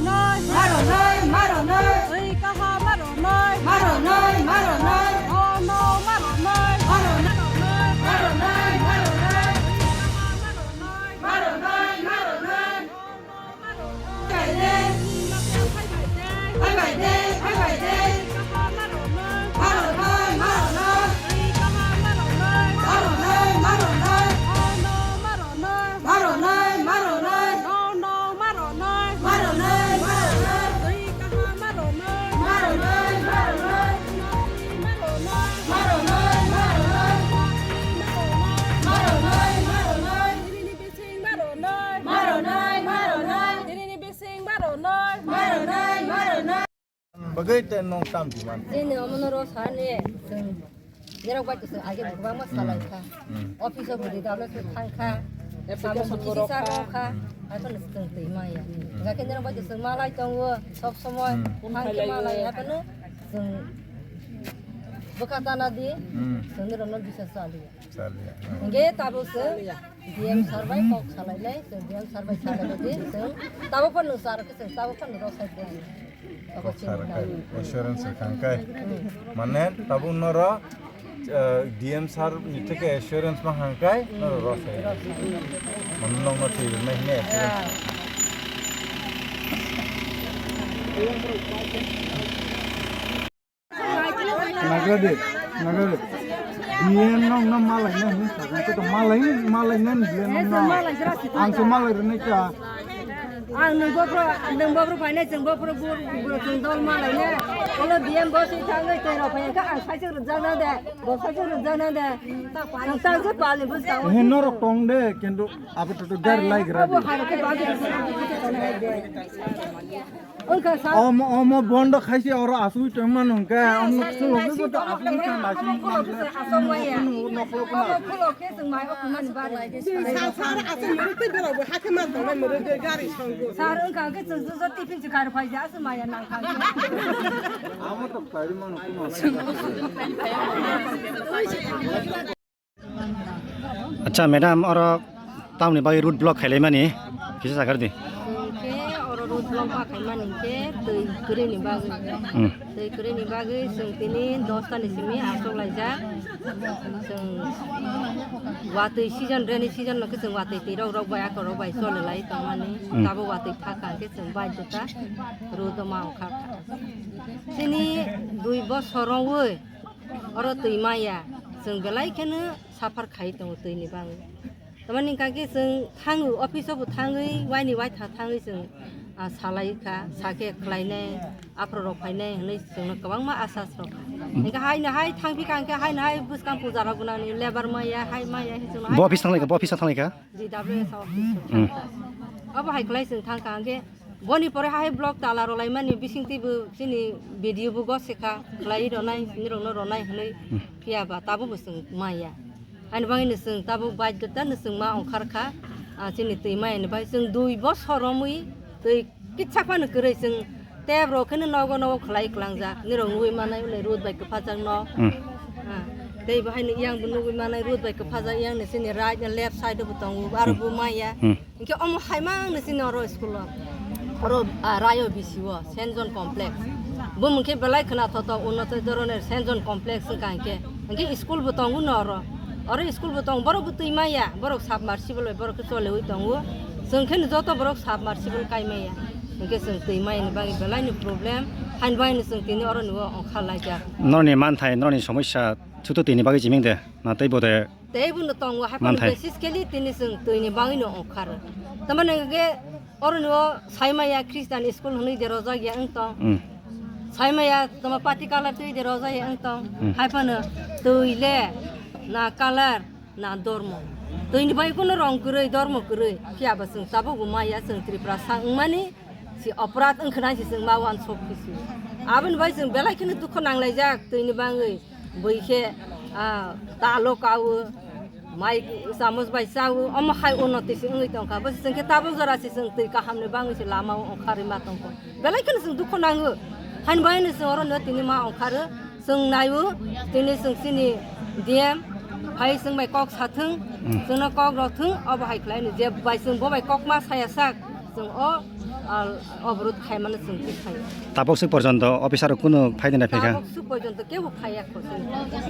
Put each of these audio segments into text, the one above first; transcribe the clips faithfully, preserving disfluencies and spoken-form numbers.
Maro nai, maro nai. Twi kaha maro nai. Maro nai, maro nai. No, no, maro nai. Maro nai, maro nai, maro nai. Maro nai, maro nai. Phai bai de, phai bai de, phai bai de. Maro nai, maro nai. Maro nai, maro nai. Maro nai, maro nai. No, no, maro nai. Maro nai, maro nai. Twi kaha maro nai. Maro nai, maro nai. Maro nai. Maro nai, maro nai. Maro nai, maro nai. Maro nai, maro nai. Tini ni bising maro nai. Maro nai, maro nai. Tini ni bising maro nai. Maro nai, maro nai. Bagwi tei nwng tam di man. Chini omono ro sani chwng nerok bai chwng age kwbangma salai kha. Hmm. Office o bwrwi dawla se thang kha. Application samung borok kha. Kha. Haikhe no chwng twi maya. Hingkhe nerok bai chwng malai tongo sob somoi. Hmm. Thang khe malai haikhe no chwng bwkha tana di. Hmm. Chwng nerok no bisas chaliya. Chaliya. Hingkhe tabuk chwng D M sir bai kok salainai, chwng D M sir bai salainai di, chwng tabuk phano sir khe chwng tabuk phano rw sai di. Kok sir khe assurance kha hwnkhe. Mane tabuk noro, eh, D M sir ni theke assurance ma hwnkhe noro rw sai. Mane nokno twi rwnai hwnwi assurance. Nagrade, nagrade. D M no, no, malai na, hin, sakang, to malai, malai na, D M no, no. Ang se malai rene ka. Ang nung bopro, nung bopro paine, jeng bopro gur, gur, jeng dol malai na. Olo D M bosi thangoi, tei rok paine ka, ang sai se rujak na de, bo sai se rujak na de. Ang sai se pali bus ka. He norok tong de, kintu abo to, to dar lai gra. Abo de. Hai ke bagi, bagi, bagi, bagi, bagi. Omo, omo bondo khaisi oro asugwi tongma nungkha, omo sulokgwi boto asugwi tong nasi nungkha. Asogmaya. Noklo kuna. Omo khulok khe chwng mai okhumani bari. Sir, sir, aswk muruk tei borok bo hakhe ma tongnai muruk de gari songbo. Sir, wngkha khe chwng jujor tiffin se kar phai ja, aswk maya nangkha. Amo to khlai mano kuma. Acha, madam, oro tamni bagwi road block khailaimani kisa sakar di. Hwnkhe oro road block ma khaimani hwnkhe twi kwrwini bagwi. Hmm. Twi kwrwini bagwi chwng tini dosta ni simi aswk laijak. Chwng watwi season, rainy season no khe chwng watwi twi rok rok bai akorok bai choli lai tongmani. Hmm. Tabuk watwi thaka hwnkhe chwng baidota road o ma ongkha kha. Chini dui bosor ongwi oro twi maya, chwng belai kheno suffer khai tongo twi ni bagwi. Tamani hwnkha khe chwng thango, office o bo thangwi, waini waitha thangwi chwng, ah, salai kha, sakhe khlainai, aphuru rok phainai hwnwi chwngno kwbangma asas rok kha. Hwnkhe haino hai thangphi kha, hwnkhe haino hai bwskang puja rok gwnangni labour maya, hai maya, hwnwi chwngno hai. Bo office thanglai kha, bo office thanglai kha? D W S office. Hmm. Obo hai khlai chwng thang kha, hwnkhe boni pore hai block tala rwlaimani bisingtwi bo chini B D O bo gose kha, khlai rwnai, nirokno rwnai hwnwi. Hmm. Phiya ba tabukbo chwng maya. Ani bagwino chwng tabuk baidota no chwng ma ongkhar kha, ah, chini twi maya ni bagwi chwng dui bosor romwi twi kitsa phano kwrwi chwng tep rok kheno nogo nogo khlai klangjak, nirok nugwi manai ulai road bai kwphajak no. Hmm. Ah, tei bo haino yang bo nugwi manai road bai kwphajak, yang ni chini right and left side o bo tongo, aro bo maya. Hmm. Hwnkhe omo hai mang ni chini oro school o. Oro, ah, Rayo B C o, Saint John Complex. Bo mungkhe belai khwna thothok, unnoto dhoroner Saint John Complex wngkha hwnkhe. Hwnkhe school bo tongo no oro. Oro school bo tongo, borok bo twi maya, borok submersible bai borok khe choliwi tongo. Chwng khe no joto borok submersible kai maya. Hwnkhe chwng twi maya ni bagwi belai ni problem. Haini bagwi no chwng tini oro ni o ongkhar laijak. Noroni manthai, noroni somosya, chuto twi ni bagwi chiming de, na tei bo de? Tei bo no tongo, hai phano manthai. Basis khe li tini chwng twi ni bagwi no ongkhar. Tamani hwnkhe oro ni o sai maya Christian school hwnwi de rojak ya wng tong. Hmm. Sai maya tamo party colour twi de rojak ya wng tong. Hmm. Hai phano twi le na colour na dormo. Twi ni bagwi kuno rong kwrwi, dormo kwrwi. Phiya bo chwng tabuk bo maya chwng Tripura sa wngmani. Si oporad wngkha nai si chwng ma uansuk phisu. Aboni bai chwng belai kheno dukhu nanglaijak twi ni bagwi. Bui khe, ah, talo kawo, mai chamos bai chawo, omo hai unnoti se wngwi tongkha. Bo se chwng khe tabuk jora se chwng twi kaham ni bagwi se lama o ongkharwi ma tongkha. Belai kheno chwng dukhu nango. Haini bai no chwng oro no tini ma ongkharo. Chwng naiwo, tini chwng chini D M, hai chwng bai kok sathwng, hmm, chwngno kok rok thwng, obo hai khlai no je bai chwng bo bai kok ma saya sak, chwng o Al-, oborot khaimano chwng twi phaio. Tabok swk porjonto officer rok kunu phaidina phaikha? Tabok swk porjonto kebo phaiya kho chwng.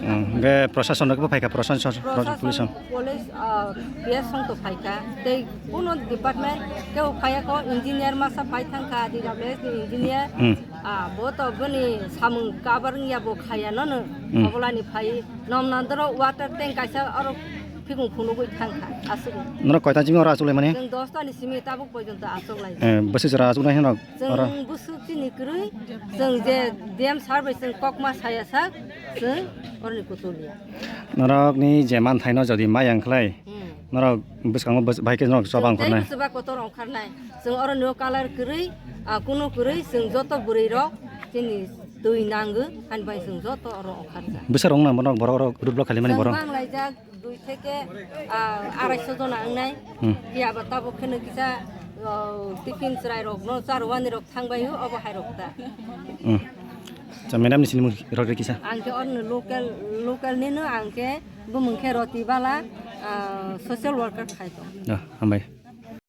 Hmm, be prosason rok bo phaikha, prosason, prosason, police rok? Police, ah, P S song to phaikha. Tei kunu department kebo phaiya kho, engineer masa phai thangkha, D W S ni engineer. Hmm. Ah, bo to boni samung kabar wngya bo khaiya nono. Hmm. Obolani phai nom nandoro water tank kaisa aro phikung phunugwi thangkha aswk. Norok koita jimi oro achuk lai mani? Chwng dosta ni simi tabuk porjonto achuk lai. Eh, bwswk jora achuk nai hinok oro? Chwng bwswk chini kwrwi, chwng je D M sir bai chwng kokma saya sak, chwng oroni kuchuk liya. Norok ni je manthaino jodi maya wngkhlai, hmm, norok bwskango bwswk bai khe norok choba wngkharnai. Chwng tei bwswk ba kotor wngkharnai. Chwng oroni o colour kwrwi, ah, kunu kwrwi, chwng joto bwrwi rok chini twi nango, hani bai chwng joto oro wngkharjak. Bwsarok wngna norok borok oro road block khalimani borok? Chwng bang laijak. Dui theke, ah, arai sho jona wngnai. Hmm. Phiya ba tabuk kheno kisa, oh, tiffin chwrai rok no charwani rok thangbai o, obo hai rok ta. Hmm. Cha, madam ni sinimung rok kisa? Ang khe orno local, local nino, ang khe bumung khe Roti Bala, ah, social worker khai tong. Ah, hambai.